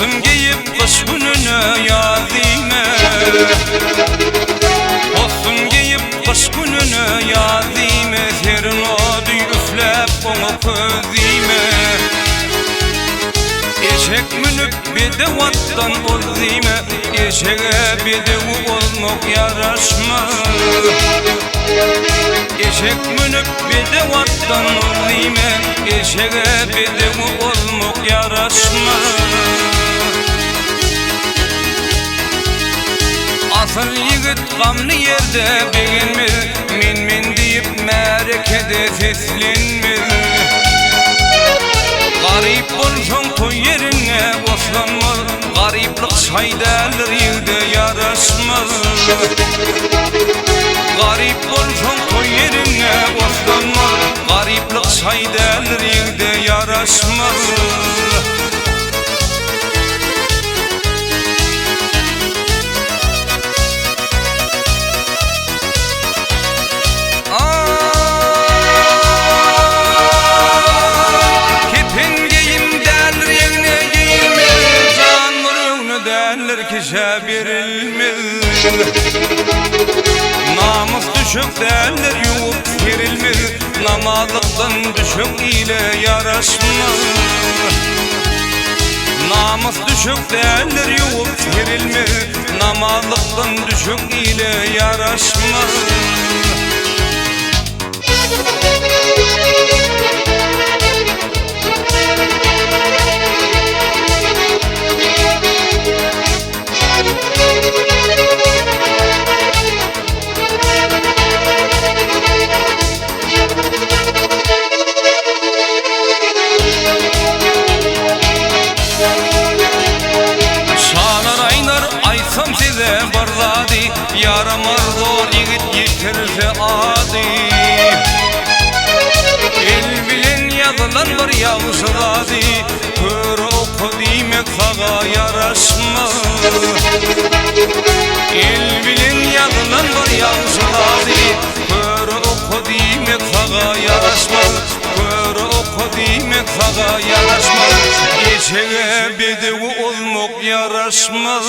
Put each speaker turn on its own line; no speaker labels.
Possun geýip gyş gününe ýaz diýme. Possun geýip gyş gününe ýaz diýme, Serin ody üfläp oňa köz diýme. Eşek münüp bedew atdan oz diýme, Eşege bedewi ozmak ýaraşmaz. Eşek münüp bedew atdan oz diýme, Eşege bedewi ozmak ýaraşmaz. Asyl ýigit gamly ýerde begenmez, Men-men diýip märekede seslenmez. Garyp bolsaň toý ýerinde oslanmaz, Garyplyk şaý däldir ýigde ýaraşmaz. Garyp bolsaň toý ýerinde oslanmaz, Garyplyk şaý däldir ýigde ýaraşmaz. Kepen geýim däldir egne geýilmez, Jan bir öwne däldir kişä berilmez. Namys düşek däldir ýuwup serilmez, Namazlykdan düşek ile ýaraşmaz. Namys düşek däldir ýuwup serilmez, Namazlykdan düşek ile ýaraşmaz. Şalar aýnar aýtsam size bir zady, Ýaramaz zor ýigit ýitirse ady. El bilen ýazylan bir ýagşy zady, Kör oka diýmek saga ýaraşmaz. El bilen ýazylan bir ýagşy zady, Kör oka diýmek saga ýaraşmaz. Kör oka diýmek saga ýaraşmaz. Eşege bedew ozmak ýaraşmaz.